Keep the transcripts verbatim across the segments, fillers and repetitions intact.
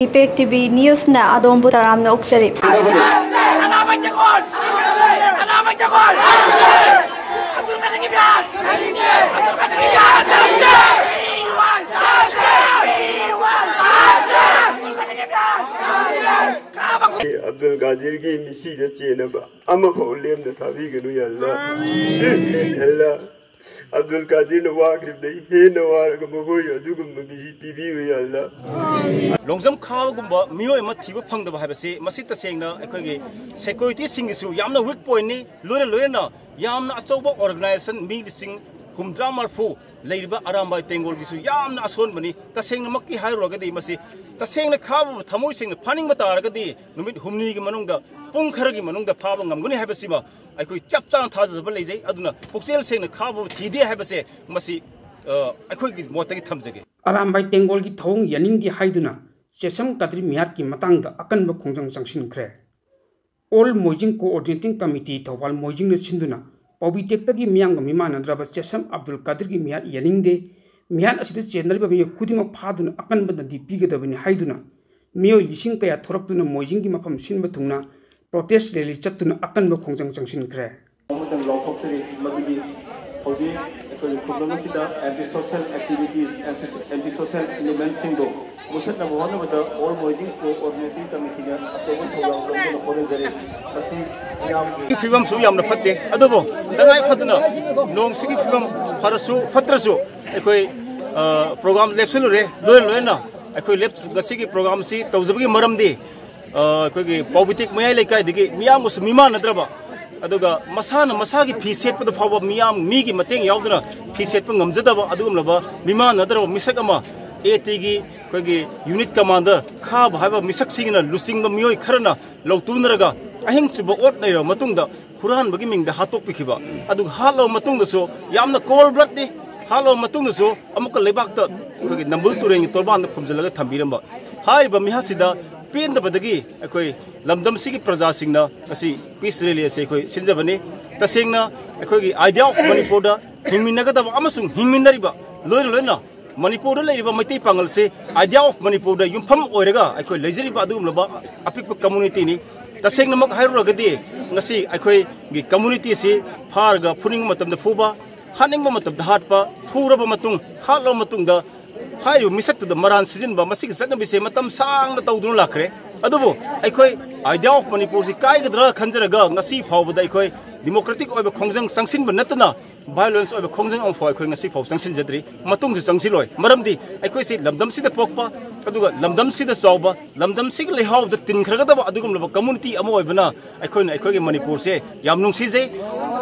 Impact TV ꯅ꯭ꯌꯨꯁꯅ ꯑꯗꯣꯝꯕꯨ ꯇꯔꯥꯝꯅ ꯑꯣꯛꯆꯔꯤ꯫ ꯑꯕꯗꯨꯜ ꯀꯥꯗꯤꯔꯒꯤ ꯃꯤꯁꯤꯗ ꯆꯦꯟꯅꯕ ꯑꯃꯐꯥꯎ ꯂꯦꯝꯅ ꯊꯥꯕꯤꯒꯅꯨ, ꯌꯥ ꯑꯜꯂꯥ꯫ ꯌꯥ ꯑꯜꯂꯥ, ꯑꯕꯗꯨꯜ ꯀꯥꯗꯤꯔꯅ ꯋꯥꯈ꯭ꯔꯤꯕꯗꯩ ꯍꯦꯟꯅ ꯋꯥꯔꯒ ꯃꯈꯣꯏ ꯑꯗꯨꯒꯨꯝꯕ ꯃꯤꯁꯤ ꯄꯤꯕꯤꯌꯨ, ꯌꯥ ꯑꯜꯂꯥ꯫ ꯂꯣꯡꯖꯝ ꯈꯥꯕꯒꯨꯝꯕ ꯃꯤꯑꯣꯏ ꯑꯃ ꯊꯤꯕ ꯐꯪꯗꯕ ꯍꯥꯏꯕꯁꯤ ꯃꯁꯤ ꯇꯁꯦꯡꯅ ꯑꯩꯈꯣꯏꯒꯤ ꯁꯦꯀ꯭ꯌꯨꯔꯤꯇꯤꯁꯤꯡꯒꯤꯁꯨ ꯌꯥꯝꯅ ꯋꯤꯛ ꯄꯣꯏꯟꯠꯅꯤ꯫ ꯂꯣꯏꯅ ꯂꯣꯏꯅꯅ ꯌꯥꯝꯅ ꯑꯆꯧꯕ ꯑꯣꯔꯒꯅꯥꯏꯖꯦꯁꯟ ꯃꯤ ꯂꯤꯁꯤꯡ ꯍꯨꯝꯗ꯭ꯔꯥ ꯃꯔꯐꯨ ꯂꯩꯔꯤꯕ ꯑꯔꯥꯝꯕꯥꯏ ꯇꯦꯡꯒꯣꯜꯒꯤꯁꯨ ꯌꯥꯝꯅ ꯑꯁꯣꯟꯕꯅꯤ꯫ ꯇꯁꯦꯡꯅꯃꯛꯀꯤ ꯍꯥꯏꯔꯨꯔꯒꯗꯤ ꯃꯁꯤ ꯇꯁꯦꯡꯅ ꯈꯥꯕꯕꯨ ꯊꯃꯣꯏ ꯁꯦꯡꯅ ꯐꯥꯅꯤꯡꯕ ꯇꯥꯔꯒꯗꯤ ꯅꯨꯃꯤꯠ ꯍꯨꯝꯅꯤꯒꯤ ꯃꯅꯨꯡꯗ, ꯄꯨꯡ ꯈꯔꯒꯤ ꯃꯅꯨꯡꯗ ꯐꯥꯕ ꯉꯝꯒꯅꯤ ꯍꯥꯏꯕꯁꯤꯃ ꯑꯩꯈꯣꯏ ꯆꯞ ꯆꯥꯅ ꯊꯥꯖꯖꯕ ꯂꯩꯖꯩ꯫ ꯑꯗꯨꯅ ꯄꯨꯛꯆꯦꯜ ꯁꯦꯡꯅ ꯈꯥꯕꯕꯨ ꯊꯤꯗꯦ ꯍꯥꯏꯕꯁꯦ ꯃꯁꯤ, ꯑ, ꯑꯩꯈꯣꯏꯒꯤ ꯃꯣꯠꯇꯒꯤ ꯊꯝꯖꯒꯦ꯫ ꯑꯔꯥꯝꯕꯥꯏ ꯇꯦꯡꯒꯣꯜꯒꯤ ꯊꯧꯑꯣꯡ ꯌꯥꯅꯤꯡꯗꯦ ꯍꯥꯏꯗꯨꯅ ꯆꯦꯁꯝ ꯀꯗ꯭ꯔꯤ ꯃꯤꯌꯥꯠꯀꯤ ꯃꯇꯥꯡꯗ ꯑꯀꯟꯕ ꯈꯣꯡꯖꯪ ꯆꯪꯁꯤꯟꯈ꯭ꯔꯦ꯫ ꯑꯣꯜ ꯃꯣꯏꯖꯤꯡ ꯀꯣꯑꯣꯔꯗꯤꯅꯦꯇꯤꯡ ꯀꯃꯤꯇꯤ ꯊꯧꯕꯥꯜ ꯃꯣꯏꯖꯤꯡꯅ ꯁꯤꯟꯗꯨꯅ ꯄꯥꯎꯕꯤꯇꯦꯛꯇꯒꯤ ꯃꯤꯌꯥꯝꯒ ꯃꯤꯃꯥꯟꯅꯗ꯭ꯔꯕ ꯆꯦꯁꯝ ꯑꯕꯗꯨꯜ ꯀꯥꯗꯤꯔꯒꯤ ꯃꯤꯍꯥꯠ ꯌꯥꯅꯤꯡꯗꯦ, ꯃꯤꯍꯥꯠ ꯑꯁꯤꯗ ꯆꯦꯟꯅꯔꯤꯕ ꯃꯤꯑꯣꯏ ꯈꯨꯗꯤꯡꯃꯛ ꯐꯥꯗꯨꯅ ꯑꯀꯟꯕ ꯗꯟꯗꯤ ꯄꯤꯒꯗꯕꯅꯤ ꯍꯥꯏꯗꯨꯅ ꯃꯤꯑꯣꯏ ꯂꯤꯁꯤꯡ ꯀꯌꯥ ꯊꯣꯔꯛꯇꯨꯅ ꯃꯣꯏꯖꯤꯡꯒꯤ ꯃꯐꯝ ꯁꯤꯟꯕ ꯊꯨꯡꯅ ꯄ꯭ꯔꯣꯇꯦꯁ ꯔꯦꯂꯤ ꯆꯠꯇꯨꯅ ꯑꯀꯟꯕ ꯈꯣꯡꯖꯪ ꯆꯪꯁꯤꯟꯈ꯭ꯔꯦ꯫ ꯑꯃꯇꯪ ꯂꯥꯎꯊꯣꯛꯆꯔꯤ꯫ ꯃꯗꯨꯗꯤ ꯍꯧꯖꯤꯛ ꯑꯩꯈꯣꯏꯒꯤ ꯈꯨꯡꯒꯪ ꯑꯁꯤꯗ anti social activities, anti social elementꯁꯤꯡꯗꯨ ꯃꯨꯊꯠꯅꯕ ꯍꯣꯠꯅꯕꯗ ꯑꯣꯜ ꯃꯣꯏꯖꯤꯡ ꯀꯣꯑꯣꯔꯗꯤꯅꯦꯇꯤꯡ ꯀꯃꯤꯇꯤꯅ ꯑꯆꯧꯕ ꯊꯧꯗꯥꯡ ꯂꯧꯗꯨꯅ ꯍꯣꯠꯅꯖꯔꯤ꯫ ꯃꯁꯤ ꯃꯤꯌꯥꯝꯒꯤ ꯐꯤꯕꯝꯁꯨ ꯌꯥꯝꯅ ꯐꯠꯇꯦ꯫ ꯑꯗꯨꯕꯨ ꯇꯉꯥꯏ ꯐꯗꯅ ꯅꯣꯡꯁꯤꯒꯤ ꯐꯤꯕꯝ ꯐꯔꯁꯨ ꯐꯠꯇ꯭ꯔꯁꯨ ꯑꯩꯈꯣꯏ, ꯑ, ꯄ꯭ꯔꯣꯒ꯭ꯔꯥꯝ ꯂꯦꯞꯁꯤꯜꯂꯨꯔꯦ꯫ ꯂꯣꯏꯅ ꯂꯣꯏꯅ ꯑꯩꯈꯣꯏ ꯂꯦꯞ-, ꯉꯁꯤꯒꯤ ꯄ꯭ꯔꯣꯒ꯭ꯔꯥꯝꯁꯤ ꯇꯧꯖꯕꯒꯤ ꯃꯔꯝꯗꯤ, ꯑ, ꯑꯩꯈꯣꯏꯒꯤ ꯄꯥꯎꯕꯤꯇꯦꯛ ꯃꯌꯥꯏ ꯂꯩꯀꯥꯏꯗꯒꯤ ꯃꯤꯌꯥꯝꯒꯁꯨ ꯃꯤꯃꯥꯟꯅꯗ꯭ꯔꯕ, ꯑꯗꯨꯒ ꯃꯁꯥꯅ ꯃꯁꯥꯒꯤ ꯐꯤ ꯁꯦꯠꯄꯗ ꯐꯥꯎꯕ ꯃꯤꯌꯥꯝ, ꯃꯤꯒꯤ ꯃꯇꯦꯡ ꯌꯥꯎꯗꯅ ꯐꯤ ꯁꯦꯠꯄ ꯉꯝꯖꯗꯕ ꯑꯗꯨꯒꯨꯝꯂꯕ ꯃꯤꯃꯥꯟꯅꯗ꯭ꯔꯕ ꯃꯤꯁꯛ ꯑꯃ, ꯑꯦ ꯇꯤꯒꯤ ꯑꯩꯈꯣꯏꯒꯤ ꯌꯨꯅꯤꯠ ꯀꯃꯥꯟꯗꯔ ꯈꯥꯕ ꯍꯥꯏꯕ ꯃꯤꯁꯛꯁꯤꯒꯤꯅ ꯂꯨꯆꯤꯡꯕ ꯃꯤꯑꯣꯏ ꯈꯔꯅ ꯂꯧꯇꯨꯅꯔꯒ ꯑꯍꯤꯡ ꯆꯨꯞꯄ ꯑꯣꯠ ꯅꯩꯔꯕ ꯃꯇꯨꯡꯗ ꯍꯨꯔꯥꯟꯕꯒꯤ ꯃꯤꯡꯗ ꯍꯥꯠꯇꯣꯛꯄꯤꯈꯤꯕ꯫ ꯑꯗꯨꯒ ꯍꯥꯠꯂꯕ ꯃꯇꯨꯡꯗꯁꯨ ꯌꯥꯝꯅ ꯀꯣꯜ ꯕ꯭ꯂꯠꯅꯤ꯫ ꯍꯥꯠꯂꯕ ꯃꯇꯨꯡꯗꯁꯨ ꯑꯃꯨꯛꯀ ꯂꯩꯕꯥꯛꯇ ꯑꯩꯈꯣꯏꯒꯤ ꯅꯝꯕꯨꯜ ꯇꯨꯔꯦꯜꯒꯤ ꯇꯣꯔꯕꯥꯟꯗ ꯐꯨꯝꯖꯤꯜꯂꯒ ꯊꯝꯕꯤꯔꯝꯕ꯫ ꯍꯥꯏꯔꯤꯕ ꯃꯤꯍꯥꯠꯁꯤꯗ ꯄꯦꯟꯗꯕꯗꯒꯤ ꯑꯩꯈꯣꯏ ꯂꯝꯗꯝꯁꯤꯒꯤ ꯄ꯭ꯔꯖꯥꯁꯤꯡꯅ ꯉꯁꯤ ꯄꯤꯁ ꯔꯦꯂꯤ ꯑꯁꯤ ꯑꯩꯈꯣꯏ ꯁꯤꯟꯖꯕꯅꯤ꯫ ꯇꯁꯦꯡꯅ ꯑꯩꯈꯣꯏꯒꯤ Idea of ꯃꯅꯤꯄꯨꯔꯗ ꯍꯤꯡꯃꯤꯟꯅꯒꯗꯕ ꯑꯃꯁꯨꯡ ꯍꯤꯡꯃꯤꯟꯅꯔꯤꯕ ꯂꯣꯏꯅ ꯂꯣꯏꯅ ꯃꯅꯤꯄꯨꯔꯗ ꯂꯩꯔꯤꯕ ꯃꯩꯇꯩ ꯄꯥꯉꯜꯁꯤ Idea of ꯃꯅꯤꯄꯨꯔꯗ ꯌꯨꯝꯐꯝ ꯑꯣꯏꯔꯒ ꯑꯩꯈꯣꯏ ꯂꯩꯖꯔꯤꯕ ꯑꯗꯨꯒꯨꯝꯂꯕ ꯑꯄꯤꯛꯄ communityꯅꯤ꯫ ꯇꯁꯦꯡꯅꯃꯛ ꯍꯥꯏꯔꯨꯔꯒꯗꯤ ꯉꯁꯤ ꯑꯩꯈꯣꯏꯒꯤ communityꯁꯤ ꯐꯥꯔꯒ ꯐꯨꯅꯤꯡꯕ ꯃꯇꯝꯗ ꯐꯨꯕ, ꯍꯥꯠꯅꯤꯡꯕ ꯃꯇꯝꯗ ꯍꯥꯠꯄ, ꯐꯨꯔꯕ ꯃꯇꯨꯡ, ꯍꯥꯠꯂꯕ ꯃꯇꯨꯡꯗ ꯍꯥꯏꯔꯤꯕ ꯃꯤꯁꯛꯇꯨꯗ ꯃꯔꯥꯟ ꯁꯤꯖꯤꯟꯕ, ꯃꯁꯤꯒꯤ ꯆꯠꯅꯕꯤꯁꯦ ꯃꯇꯝ ꯁꯥꯡꯅ ꯇꯧꯗꯨꯅ ꯂꯥꯛꯈ꯭ꯔꯦ꯫ ꯑꯗꯨꯕꯨ ꯑꯩꯈꯣꯏ Idea of ꯃꯅꯤꯄꯨꯔꯁꯤ ꯀꯥꯏꯒꯗ꯭ꯔꯥ ꯈꯟꯖꯔꯒ ꯉꯁꯤ ꯐꯥꯎꯕꯗ ꯑꯩꯈꯣꯏ democratic ꯑꯣꯏꯕ ꯈꯣꯡꯖꯪ ꯆꯪꯁꯤꯟꯕ ꯅꯠꯇꯅ violence ꯑꯣꯏꯕ ꯈꯣꯡꯖꯪ ꯑꯃꯐꯥꯎ ꯑꯩꯈꯣꯏ ꯉꯁꯤ ꯐꯥꯎ ꯆꯪꯁꯤꯟꯖꯗ꯭ꯔꯤ, ꯃꯇꯨꯡꯁꯨ ꯆꯪꯁꯤꯜꯂꯣꯏ꯫ ꯃꯔꯝꯗꯤ ꯑꯩꯈꯣꯏꯁꯤ ꯂꯝꯗꯝꯁꯤꯗ ꯄꯣꯛꯄ, ꯑꯗꯨꯒ ꯂꯝꯗꯝꯁꯤꯗ ꯆꯥꯎꯕ, ꯂꯝꯗꯝꯁꯤꯒꯤ ꯂꯩꯍꯥꯎꯗ ꯇꯤꯟꯈ꯭ꯔꯒꯗꯕ ꯑꯗꯨꯒꯨꯝꯂꯕ community ꯑꯃ ꯑꯣꯏꯕꯅ ꯑꯩꯈꯣꯏꯅ ꯑꯩꯈꯣꯏꯒꯤ ꯃꯅꯤꯄꯨꯔꯁꯦ ꯌꯥꯝ ꯅꯨꯡꯁꯤꯖꯩ꯫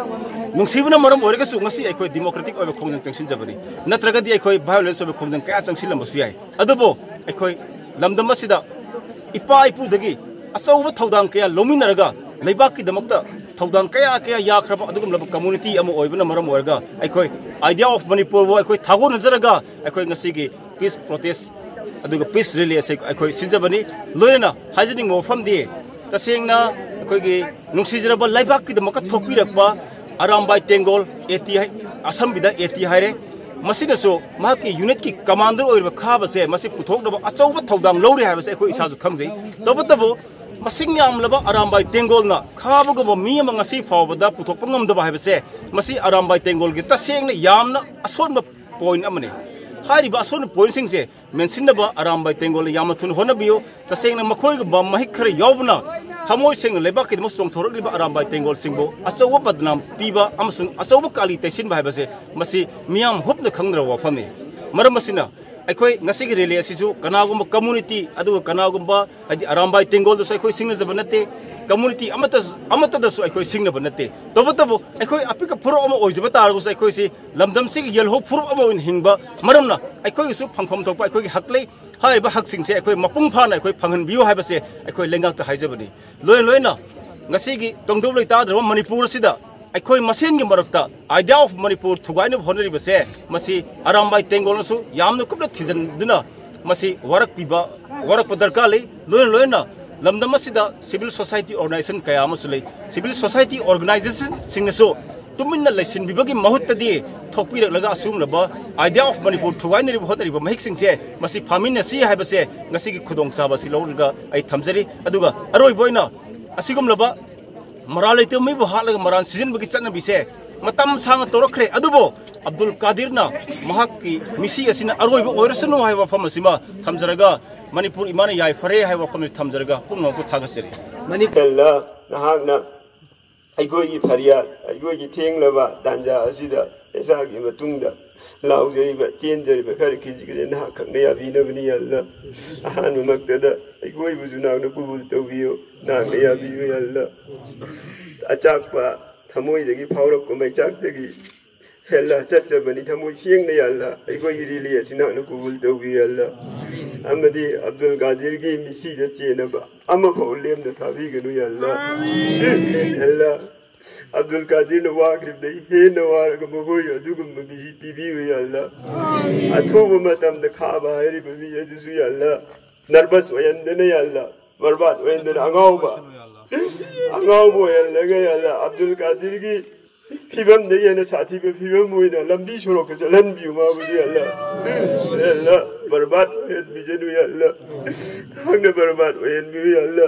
ꯅꯨꯡꯁꯤꯕꯅ ꯃꯔꯝ ꯑꯣꯏꯔꯒꯁꯨ ꯉꯁꯤ ꯑꯩꯈꯣꯏ democratic ꯑꯣꯏꯕ ꯈꯣꯡꯖꯪ ꯆꯪꯁꯤꯟꯖꯕꯅꯤ꯫ ꯅꯠꯇ꯭ꯔꯒꯗꯤ ꯑꯩꯈꯣꯏ violence ꯑꯣꯏꯕ ꯈꯣꯡꯖꯪ ꯀꯌꯥ ꯆꯪꯁꯤꯜꯂꯝꯕꯁꯨ ꯌꯥꯏ꯫ ꯑꯗꯨꯕꯨ ꯑꯩꯈꯣꯏ ꯂꯝꯗꯝ ꯑꯁꯤꯗ ꯏꯄꯥ ꯏꯄꯨꯗꯒꯤ ꯑꯆꯧꯕ ꯊꯧꯗꯥꯡ ꯀꯌꯥ ꯂꯧꯃꯤꯟꯅꯔꯒ ꯂꯩꯕꯥꯛꯀꯤꯗꯃꯛꯇ ꯊꯧꯗꯥꯡ ꯀꯌꯥ ꯀꯌꯥ ꯌꯥꯈ꯭ꯔꯕ ꯑꯗꯨꯒꯨꯝꯂꯕ community ꯑꯃ ꯑꯣꯏꯕꯅ ꯃꯔꯝ ꯑꯣꯏꯔꯒ ꯑꯩꯈꯣꯏ Idea of ꯃꯅꯤꯄꯨꯔꯕꯨ ꯑꯩꯈꯣꯏ ꯊꯥꯒꯣꯟꯅꯖꯔꯒ ꯑꯩꯈꯣꯏ ꯉꯁꯤꯒꯤ peace protest ꯑꯗꯨꯒ peace rally ꯑꯁꯤ ꯑꯩꯈꯣꯏ ꯁꯤꯟꯖꯕꯅꯤ꯫ ꯂꯣꯏꯅꯅ ꯍꯥꯏꯖꯅꯤꯡꯕ ꯋꯥꯐꯝꯗꯤ, ꯇꯁꯦꯡꯅ ꯑꯩꯈꯣꯏꯒꯤ ꯅꯨꯡꯁꯤꯖꯔꯕ ꯂꯩꯕꯥꯛꯀꯤꯗꯃꯛꯇ ꯊꯣꯛꯄꯤꯔꯛꯄ ꯑꯔꯥꯝꯕꯥꯏ ꯇꯦꯡꯒꯣꯜ, AT ꯍꯥꯏ-, ꯑꯁꯝꯕꯤꯗ AT ꯍꯥꯏꯔꯦ, ꯃꯁꯤꯅꯁꯨ ꯃꯍꯥꯛꯀꯤ unitꯀꯤ commander ꯑꯣꯏꯔꯤꯕ ꯈꯥꯕꯁꯦ ꯃꯁꯤ ꯄꯨꯊꯣꯛꯅꯕ ꯑꯆꯧꯕ ꯊꯧꯗꯥꯡ ꯂꯧꯔꯤ ꯍꯥꯏꯕꯁꯦ ꯑꯩꯈꯣꯏ ꯏꯁꯥꯁꯨ ꯈꯪꯖꯩ꯫ ꯇꯧꯕꯇꯕꯨ ꯃꯁꯤꯡ ꯌꯥꯝꯂꯕ ꯑꯔꯥꯝꯕꯥꯏ ꯇꯦꯡꯒꯣꯜꯅ ꯈꯥꯕꯒꯨꯝꯕ ꯃꯤ ꯑꯃ ꯉꯁꯤ ꯐꯥꯎꯕꯗ ꯄꯨꯊꯣꯛꯄ ꯉꯝꯗꯕ ꯍꯥꯏꯕꯁꯦ ꯃꯁꯤ ꯑꯔꯥꯝꯕꯥꯏ ꯇꯦꯡꯒꯣꯜꯒꯤ ꯇꯁꯦꯡꯅ ꯌꯥꯝꯅ ꯑꯁꯣꯟꯕ point ꯑꯃꯅꯤ꯫ ꯍꯥꯏꯔꯤꯕ ꯑꯁꯣꯟꯕ pointꯁꯤꯡꯁꯦ ꯃꯦꯟꯁꯤꯟꯅꯕ ꯑꯔꯥꯝꯕꯥꯏ ꯇꯦꯡꯒꯣꯜꯅ ꯌꯥꯝꯅ ꯊꯨꯅ ꯍꯣꯠꯅꯕꯤꯌꯨ꯫ ꯇꯁꯦꯡꯅ ꯃꯈꯣꯏꯒꯨꯝꯕ ꯃꯍꯤꯛ ꯈꯔ ꯌꯥꯎꯕꯅ ꯊꯃꯣꯏ ꯁꯦꯡꯅ ꯂꯩꯕꯥꯛꯀꯤꯗꯃꯛ ꯆꯣꯡꯊꯣꯔꯛꯂꯤꯕ ꯑꯔꯥꯝꯕꯥꯏ ꯇꯦꯡꯒꯣꯜꯁꯤꯡꯕꯨ ꯑꯆꯧꯕ ꯕꯗꯅꯥꯝ ꯄꯤꯕ ꯑꯃꯁꯨꯡ ꯑꯆꯧꯕ ꯀꯥꯂꯤ ꯇꯩꯁꯤꯟꯕ ꯍꯥꯏꯕꯁꯦ ꯃꯁꯤ ꯃꯤꯌꯥꯝ ꯍꯨꯞꯅ ꯈꯪꯅꯔꯕ ꯋꯥꯐꯝꯅꯤ꯫ ꯃꯔꯝ ꯑꯁꯤꯅ ꯑꯩꯈꯣꯏ ꯉꯁꯤꯒꯤ rally ꯑꯁꯤꯁꯨ ꯀꯅꯥꯒꯨꯝꯕ community, ꯑꯗꯨꯒ ꯀꯅꯥꯒꯨꯝꯕ, ꯍꯥꯏꯗꯤ, ꯑꯔꯥꯝꯕꯥꯏ ꯇꯦꯡꯒꯣꯜꯗꯁꯨ ꯑꯩꯈꯣꯏ ꯁꯤꯡꯅꯖꯕ ꯅꯠꯇꯦ, community ꯑꯃꯠꯇ, ꯑꯃꯠꯇꯗꯁꯨ ꯑꯩꯈꯣꯏ ꯁꯤꯡꯅꯕ ꯅꯠꯇꯦ꯫ ꯇꯧꯕꯇꯕꯨ ꯑꯩꯈꯣꯏ ꯑꯄꯤꯛꯄ ꯐꯨꯔꯨꯞ ꯑꯃ ꯑꯣꯏꯖꯕ ꯇꯥꯔꯒꯁꯨ ꯑꯩꯈꯣꯏꯁꯤ ꯂꯝꯗꯝꯁꯤꯒꯤ ꯌꯦꯜꯍꯧ ꯐꯨꯔꯨꯞ ꯑꯃ ꯑꯣꯏꯅ ꯍꯤꯡꯕ ꯃꯔꯝꯅ ꯑꯩꯈꯣꯏꯒꯤꯁꯨ ꯐꯪꯐꯝ ꯊꯣꯛꯄ ꯑꯩꯈꯣꯏꯒꯤ ꯍꯛ ꯂꯩ꯫ ꯍꯥꯏꯔꯤꯕ ꯍꯛꯁꯤꯡꯁꯦ ꯑꯩꯈꯣꯏ ꯃꯄꯨꯡ ꯐꯥꯅ ꯑꯩꯈꯣꯏ ꯐꯪꯍꯟꯕꯤꯌꯨ ꯍꯥꯏꯕꯁꯦ ꯑꯩꯈꯣꯏ ꯂꯩꯉꯥꯛꯇ ꯍꯥꯏꯖꯕꯅꯤ꯫ ꯂꯣꯏꯅ ꯂꯣꯏꯅ ꯉꯁꯤꯒꯤ ꯇꯪꯗꯨ ꯂꯩꯇꯥꯗ꯭ꯔꯕ ꯃꯅꯤꯄꯨꯔ ꯑꯁꯤꯗ ꯑꯩꯈꯣꯏ ꯃꯁꯦꯟꯒꯤ ꯃꯔꯛꯇ Idea of ꯃꯅꯤꯄꯨꯔ ꯊꯨꯒꯥꯏꯅꯕ ꯍꯣꯠꯅꯔꯤꯕꯁꯦ ꯃꯁꯤ ꯑꯔꯥꯝꯕꯥꯏ ꯇꯦꯡꯒꯣꯜꯅꯁꯨ ꯌꯥꯝꯅ ꯀꯨꯞꯅ ꯊꯤꯖꯤꯟꯗꯨꯅ ꯃꯁꯤ ꯋꯥꯔꯛꯄꯤꯕ, ꯋꯥꯔꯛꯄ ꯗꯔꯀꯥꯔ ꯂꯩ꯫ ꯂꯣꯏꯅ ꯂꯣꯏꯅ ꯂꯝꯗꯝ ꯑꯁꯤꯗ civil society organization ꯀꯌꯥ ꯑꯃꯁꯨ ꯂꯩ꯫ Civil society organizationꯁꯤꯡꯅꯁꯨ ꯇꯨꯃꯤꯟꯅ ꯂꯩꯁꯤꯟꯕꯤꯕꯒꯤ ꯃꯍꯨꯠꯇꯗꯤ ꯊꯣꯛꯄꯤꯔꯛꯂꯒ ꯑꯁꯤꯒꯨꯝꯂꯕ Idea of Manipur ꯊꯨꯒꯥꯏꯅꯔꯤꯕ ꯍꯣꯠꯅꯔꯤꯕ ꯃꯍꯤꯛꯁꯤꯡꯁꯦ ꯃꯁꯤ ꯐꯥꯃꯤꯟꯅꯁꯤ ꯍꯥꯏꯕꯁꯦ ꯉꯁꯤꯒꯤ ꯈꯨꯗꯣꯡꯆꯥꯕ ꯑꯁꯤ ꯂꯧꯔꯒ ꯑꯩ ꯊꯝꯖꯔꯤ꯫ ꯑꯗꯨꯒ ꯑꯔꯣꯏꯕ ꯑꯣꯏꯅ ꯑꯁꯤꯒꯨꯝꯂꯕ ꯃꯔꯥꯜ ꯂꯩꯇꯕ ꯃꯤꯕꯨ ꯍꯥꯠꯂꯒ ꯃꯔꯥꯜ ꯁꯤꯖꯤꯟꯕꯒꯤ ꯆꯠꯅꯕꯤꯁꯦ ꯃꯇꯝ ꯁꯥꯡꯅ ꯇꯧꯔꯛꯈ꯭ꯔꯦ꯫ ꯑꯗꯨꯕꯨ ꯑꯕꯗꯨꯜ ꯀꯥꯗꯤꯔꯅ ꯃꯍꯥꯛꯀꯤ ꯃꯤꯁꯤ ꯑꯁꯤꯅ ꯑꯔꯣꯏꯕ ꯑꯣꯏꯔꯁꯅꯨ ꯍꯥꯏꯕ ꯋꯥꯐꯝ ꯑꯁꯤꯃ ꯊꯝꯖꯔꯒ, ꯃꯅꯤꯄꯨꯔ ꯏꯃꯥꯅ ꯌꯥꯏꯐꯔꯦ ꯍꯥꯏꯕ ꯋꯥꯐꯝ ꯑꯁꯤ ꯊꯝꯖꯔꯒ ꯄꯨꯝꯅꯃꯛꯄꯨ ꯊꯥꯒꯠꯆꯔꯤ꯫ ꯃꯅꯤ ꯑꯜꯂꯥ, ꯅꯍꯥꯛꯅ ꯑꯩꯈꯣꯏꯒꯤ ꯐꯔꯤꯌꯥꯗ, ꯑꯩꯈꯣꯏꯒꯤ ꯊꯦꯡꯂꯕ ꯇꯥꯟꯖꯥ ꯑꯁꯤꯗ ꯏꯁꯥꯒꯤ ꯃꯇꯨꯡꯗ ꯂꯥꯎꯖꯔꯤꯕ, ꯆꯦꯟꯖꯔꯤꯕ ꯈꯔ ꯈꯤꯖꯤꯛ ꯈꯤꯖꯤꯛ ꯅꯍꯥꯛ ꯈꯛꯅ ꯌꯥꯕꯤꯅꯕꯅꯤ, ꯑꯜꯂꯥ꯫ ꯑꯍꯥꯟꯕꯃꯛꯇꯗ ꯑꯩꯈꯣꯏꯕꯨꯁꯨ ꯅꯍꯥꯛꯅ ꯀꯕꯨꯜ ꯇꯧꯕꯤꯌꯨ, ꯅꯍꯥꯛꯅ ꯌꯥꯕꯤꯌꯨ, ꯑꯜꯂꯥ꯫ ꯑꯆꯥꯛꯄ ꯊꯃꯣꯏꯗꯒꯤ ꯐꯥꯎꯔꯛꯄ ꯃꯩꯆꯥꯛꯇꯒꯤ ꯍꯦꯜꯂ ꯆꯠꯆꯕꯅꯤ ꯊꯃꯣꯏ ꯁꯦꯡꯅ, ꯌꯥꯜꯂ ꯑꯩꯈꯣꯏꯒꯤ ꯔꯤꯂꯤ ꯑꯁꯤ ꯅꯍꯥꯛꯅ ꯀꯕꯨꯜ ꯇꯧꯕꯤꯌꯨ, ꯌꯥꯜꯂ꯫ ꯑꯃꯗꯤ ꯑꯕꯗꯨꯜ ꯀꯥꯗꯤꯔꯒꯤ ꯃꯤꯁꯤꯗ ꯆꯦꯟꯅꯕ ꯑꯃꯐꯥꯎ ꯂꯦꯝꯅ ꯊꯥꯕꯤꯒꯅꯨ, ꯌꯥꯜꯂ꯫ ꯌꯥꯜꯂ, ꯑꯕꯗꯨꯜ ꯀꯥꯗꯤꯔꯅ ꯋꯥꯈ꯭ꯔꯤꯕꯗꯩ ꯍꯦꯟꯅ ꯋꯥꯔꯒ ꯃꯈꯣꯏ ꯑꯗꯨꯒꯨꯝꯕ ꯃꯤꯁꯤ ꯄꯤꯕꯤꯌꯨ, ꯌꯥꯜꯂ꯫ ꯑꯊꯨꯕ ꯃꯇꯝꯗ ꯈꯥꯕ ꯍꯥꯏꯔꯤꯕ ꯃꯤ ꯑꯗꯨꯁꯨ, ꯌꯥꯜꯂ, ꯅꯔꯚꯁ ꯑꯣꯏꯍꯟꯗꯅ, ꯌꯥꯜꯂ, ꯕꯔꯕꯥꯗ ꯑꯣꯏꯍꯟꯗꯅ, ꯑꯉꯥꯎꯕ, ꯑꯉꯥꯎꯕ ꯑꯣꯏꯍꯜꯂꯒ, ꯌꯥꯜꯂ, ꯑꯕꯗꯨꯜ ꯀꯥꯗꯤꯔꯒꯤ ꯐꯤꯕꯝꯗꯒꯤ ꯍꯦꯟꯅ ꯁꯥꯊꯤꯕ ꯐꯤꯕꯝ ꯑꯣꯏꯅ ꯂꯝꯕꯤ ꯁꯣꯔꯣꯛꯇ ꯆꯠꯍꯟꯕꯤꯌꯨ ꯃꯥꯕꯨꯗꯤ, ꯑꯜꯂꯥ꯫ ꯑꯜꯂꯥ, ꯕꯔꯕꯥꯗ ꯑꯣꯏꯍꯟꯕꯤꯖꯅꯨ, ꯑꯜꯂꯥ꯫ ꯅꯍꯥꯛꯅ ꯕꯔꯕꯥꯗ ꯑꯣꯏꯍꯟꯕꯤꯌꯨ, ꯑꯜꯂꯥ꯫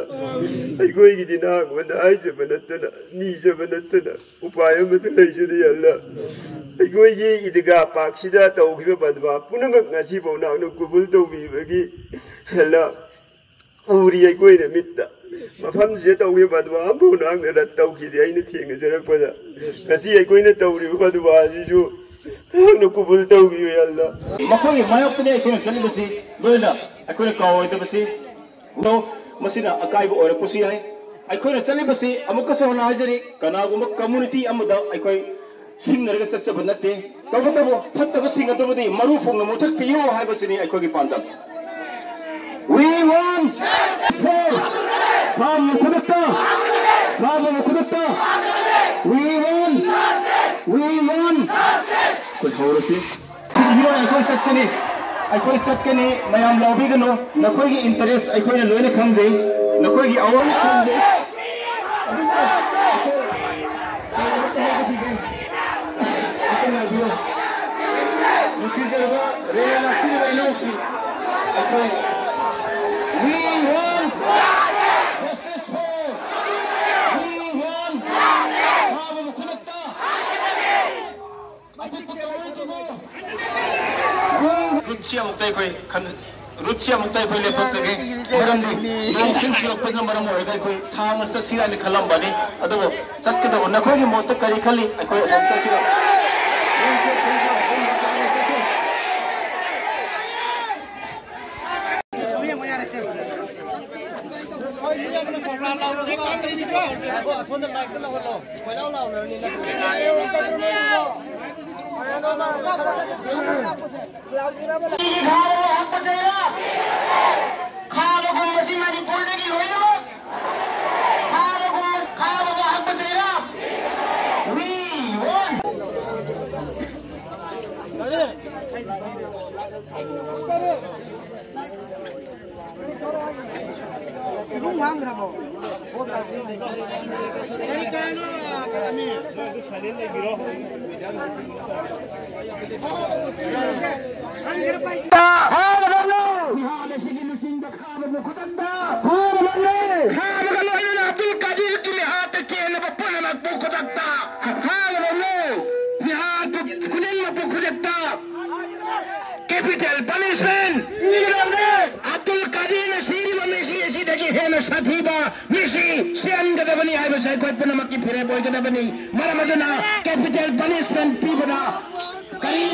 ꯑꯩꯈꯣꯏꯒꯤꯗꯤ ꯅꯍꯥꯛꯉꯣꯟꯗ ꯍꯥꯏꯖꯕ ꯅꯠꯇꯅ, ꯅꯤꯖꯕ ꯅꯠꯇꯅ ꯎꯄꯥꯏ ꯑꯃꯠꯇ ꯂꯩꯖꯗꯦ, ꯑꯜꯂꯥ꯫ ꯑꯩꯈꯣꯏꯒꯤ ꯏꯗꯤꯒꯥ ꯄꯥꯛꯁꯤꯗ ꯇꯧꯈꯤꯕ ꯕꯗꯋꯥ ꯄꯨꯝꯅꯃꯛ ꯉꯁꯤꯐꯥꯎ ꯅꯍꯥꯛꯅ ꯀꯕꯨꯜ ꯇꯧꯕꯤꯕꯒꯤ, ꯑꯜꯂꯥ, ꯎꯔꯤ ꯑꯩꯈꯣꯏꯅ ꯃꯤꯠꯇ꯫ ꯃꯐꯝꯁꯤꯗ ꯇꯧꯈꯤꯕ ꯕꯗꯋꯥ ꯑꯃꯐꯥꯎ ꯅꯍꯥꯛꯅ ꯔꯠ ꯇꯧꯈꯤꯗꯦ ꯑꯩꯅ ꯊꯦꯡꯅꯖꯔꯛꯄꯗ꯫ ꯉꯁꯤ ꯑꯩꯈꯣꯏꯅ ꯇꯧꯔꯤꯕ ꯕꯗꯋꯥ ꯑꯁꯤꯁꯨ ꯅꯍꯥꯛꯅ ꯀꯕꯨꯜ ꯇꯧꯕꯤꯌꯨ, ꯑꯜꯂꯥ꯫ ꯃꯈꯣꯏꯒꯤ ꯃꯥꯌꯣꯛꯇꯅꯤ ꯑꯩꯈꯣꯏꯅ ꯆꯠꯂꯤꯕꯁꯤ, ꯂꯣꯏꯅ ꯑꯩꯈꯣꯏꯅ ꯀꯥꯎꯔꯣꯏꯗꯕꯁꯤ꯫ ꯑꯗꯣ ꯃꯁꯤꯅ ꯑꯀꯥꯏꯕ ꯑꯣꯏꯔꯛꯄꯁꯨ ꯌꯥꯏ꯫ ꯑꯩꯈꯣꯏꯅ ꯆꯠꯂꯤꯕꯁꯤ ꯑꯃꯨꯛꯀꯁꯨ ꯍꯟꯅ ꯍꯥꯏꯖꯔꯤ, ꯀꯅꯥꯒꯨꯝꯕ ꯀꯝꯃꯨꯅꯤꯇꯤ ꯑꯃꯗ ꯑꯩꯈꯣꯏ ꯁꯤꯡꯅꯔꯒ ꯆꯠꯆꯕ ꯅꯠꯇꯦ꯫ ꯇꯧꯕꯇꯕꯨ ꯐꯠꯇꯕꯁꯤꯡ ꯑꯗꯨꯕꯨꯗꯤ ꯃꯔꯨ ꯐꯣꯡꯅ ꯃꯨꯊꯠꯄꯤꯌꯨ ꯍꯥꯏꯕꯁꯤꯅꯤ ꯑꯩꯈꯣꯏꯒꯤ ꯄꯥꯟꯗꯝ꯫ We want justice for ꯐꯥꯕ ꯈꯨꯗꯛꯇ, ꯐꯥꯕ ꯈꯨꯗꯛꯇ꯫ We want, we want꯫ ꯑꯩꯈꯣꯏ ꯍꯧꯔꯁꯤ꯫ ꯊꯤꯟꯕꯤꯔꯣꯏ, ꯑꯩꯈꯣꯏ ꯆꯠꯀꯅꯤ, ꯑꯩꯈꯣꯏ ꯆꯠꯀꯅꯤ꯫ ꯃꯌꯥꯝ ꯂꯥꯎꯕꯤꯒꯅꯨ, ꯅꯈꯣꯏꯒꯤ ꯏꯟꯇꯔꯦꯁ ꯑꯩꯈꯣꯏꯅ ꯂꯣꯏꯅ ꯈꯪꯖꯩ, ꯅꯈꯣꯏꯒꯤ ꯑꯋꯥꯕ ꯈꯪꯖꯩ꯫ ꯑꯗꯨꯕꯨ ꯑꯩꯈꯣꯏ ꯀꯩꯅꯣꯝꯇ ꯍꯥꯏꯖꯈꯤꯒꯦ꯫ ꯅꯨꯡꯁꯤꯖꯔꯕ ꯔꯦꯂꯥ ꯂꯥꯛꯄꯤꯔꯤꯕ ꯏꯅꯥꯎꯁꯤꯡ, ꯑꯩꯈꯣꯏ We want justice for, we want ꯐꯥꯕꯕꯨ ꯈꯨꯗꯛꯇ ꯑꯄꯤꯛꯄ ꯇꯧꯔꯣꯏꯗꯕ꯫ ꯔꯨꯠꯁꯤ ꯑꯃꯨꯛꯇ ꯑꯩꯈꯣꯏ ꯈꯟ-, ꯔꯨꯠꯁꯤ ꯑꯃꯨꯛꯇ ꯑꯩꯈꯣꯏ ꯂꯦꯞꯊꯣꯛꯆꯒꯦ꯫ ꯃꯔꯝꯗꯤ ꯅꯣꯡ ꯆꯤꯡ ꯆꯨꯔꯛꯄꯅ ꯃꯔꯝ ꯑꯣꯏꯔꯒ ꯑꯩꯈꯣꯏ ꯁꯥꯡꯅ ꯆꯠꯁꯤꯔꯥꯅ ꯈꯜꯂꯝꯕꯅꯤ꯫ ꯑꯗꯨꯕꯨ ꯆꯠꯀꯗꯧꯕ ꯅꯈꯣꯏꯒꯤ ꯃꯣꯠꯇ ꯀꯔꯤ ꯈꯜꯂꯤ? ꯑꯩꯈꯣꯏ ꯑꯗꯨꯝ ꯆꯠꯁꯤꯔꯥ? ꯈꯥꯕꯒꯨꯝꯕꯁꯤ ꯃꯅꯤꯄꯨꯔꯗꯒꯤ ꯂꯣꯏꯅꯃꯛ ꯈꯥꯕꯒꯨꯝꯕ, ꯈꯥꯕꯕꯨ ꯍꯛꯄ ꯆꯩꯔꯥ꯫ We want. ꯏꯕꯨꯡ ꯍꯥꯡꯈ꯭ꯔꯕꯣ? ꯀꯔꯤ ꯀꯔꯤꯅꯣ? ꯐꯥꯒꯗꯕꯅꯤ! ꯃꯤꯍꯥꯠ ꯑꯁꯤꯒꯤ ꯂꯨꯆꯤꯡꯕ ꯈꯥꯕꯕꯨ ꯈꯨꯗꯛꯇ ꯐꯥꯒꯗꯕꯅꯤ! ꯈꯥꯕꯒ ꯂꯣꯏꯅꯅ ꯑꯕꯗꯨꯜ ꯀꯥꯗꯤꯔꯒꯤ ꯃꯤꯍꯥꯠꯇ ꯆꯦꯜꯂꯕ ꯄꯨꯝꯅꯃꯛꯄꯨ ꯈꯨꯗꯛꯇ ꯐꯥꯒꯗꯕꯅꯤ! ꯃꯤꯍꯥꯠ ꯈꯨꯗꯤꯡꯃꯛꯄꯨ ꯈꯨꯗꯛꯇ capital punishment ꯄꯤꯒꯗꯕꯅꯤ! ꯑꯕꯗꯨꯜ ꯀꯥꯗꯤꯔꯅ ꯁꯤꯔꯤꯕ ꯃꯤꯁꯤ ꯑꯁꯤꯗꯒꯤ ꯍꯦꯟꯅ ꯁꯥꯊꯤꯕ ꯃꯤꯁꯤ ꯁꯤꯍꯟꯒꯗꯕꯅꯤ ꯍꯥꯏꯕꯁꯦ ꯑꯩꯈꯣꯏ ꯄꯨꯝꯅꯃꯛꯀꯤ ꯐꯤꯔꯦꯞ ꯑꯣꯏꯒꯗꯕꯅꯤ꯫ ꯃꯔꯝ ꯑꯗꯨꯅ capital punishment ꯄꯤꯕꯗ ꯀꯔꯤ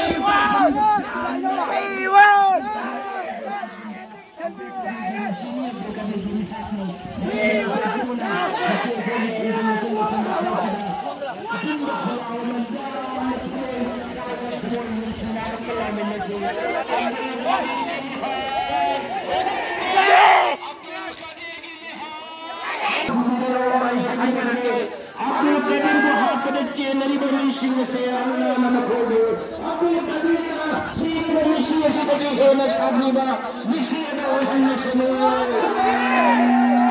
ꯑꯕꯗꯨꯜ ꯀꯥꯗꯤꯔꯕꯨ ꯍꯥꯠꯄꯗ ꯆꯦꯟꯅꯔꯤꯕ ꯃꯤꯁꯤꯡ ꯑꯁꯦ ꯑꯃꯅ ꯑꯃꯅ ꯐꯣꯡꯗꯣꯛ꯫ ꯑꯕꯗꯨꯜ ꯀꯥꯗꯤꯔꯅ ꯁꯤꯔꯤꯕ ꯃꯤꯁꯤ ꯑꯁꯤꯗꯒꯤ ꯍꯦꯟꯅ ꯁꯥꯊꯤꯕ ꯃꯤꯁꯤ ꯑꯃ ꯑꯣꯏꯍꯟꯂꯁꯅꯨ꯫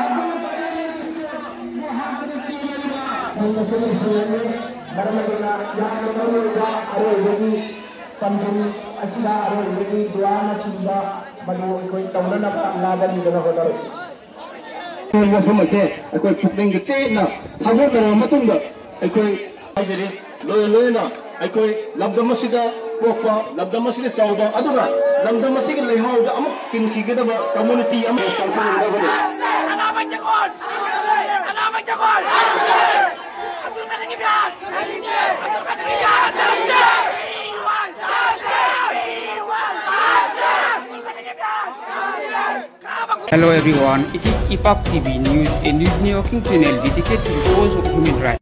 ꯑꯕꯗꯨꯜ ꯀꯥꯗꯤꯔꯕꯨ ꯍꯥꯠꯄꯗ ꯆꯦꯟꯅꯔꯤꯕ ꯃꯔꯝ ꯑꯗꯨꯅ ꯌꯥꯝꯅ ꯃꯔꯨꯑꯣꯏꯕ ꯑꯔꯣꯏꯕꯒꯤ ꯄꯥꯟꯗꯝ ꯑꯁꯤꯅ ꯑꯔꯣꯏꯕꯒꯤ ꯗꯨꯋꯥꯅꯆꯤꯡꯕ ꯃꯗꯨ ꯑꯩꯈꯣꯏ ꯇꯧꯅꯅꯕ ꯑꯜꯂꯥꯗ ꯅꯤꯗꯨꯅ ꯍꯣꯠꯅꯔꯁꯤ꯫ ꯋꯥꯐꯝ ꯑꯁꯦ ꯑꯩꯈꯣꯏ ꯄꯨꯛꯅꯤꯡꯗ ꯆꯦꯠꯅ ꯊꯥꯒꯠꯅꯔꯕ ꯃꯇꯨꯡꯗ ꯑꯩꯈꯣꯏ ꯍꯥꯏꯖꯔꯤ꯫ ꯂꯣꯏꯅ ꯂꯣꯏꯅ ꯑꯩꯈꯣꯏ ꯂꯝꯗꯝ ꯑꯁꯤꯗ ꯄꯣꯛꯄ, ꯂꯝꯗꯝ ꯑꯁꯤꯗ ꯆꯥꯎꯕ, ꯑꯗꯨꯒ ꯂꯝꯗꯝ ꯑꯁꯤꯒꯤ ꯂꯩꯍꯥꯎꯗ ꯑꯃꯨꯛ ꯇꯤꯟꯈꯤꯒꯗꯕ ꯀꯝꯃꯨꯅꯤꯇꯤ ꯑꯃ ꯆꯪꯁꯤꯟꯒꯗꯕꯅꯤ꯫ ꯑꯅꯥꯕ ꯖꯒꯣꯏ! ꯑꯅꯥꯕ ꯖꯒꯣꯏ! Abdul ꯀꯥꯗꯤꯔꯒꯤ Bihar! Abdul ꯀꯥꯗꯤꯔꯒꯤ Bihar! Hello everyone, it is Ipak T V News, a news networking channel dedicated to the cause of human rights.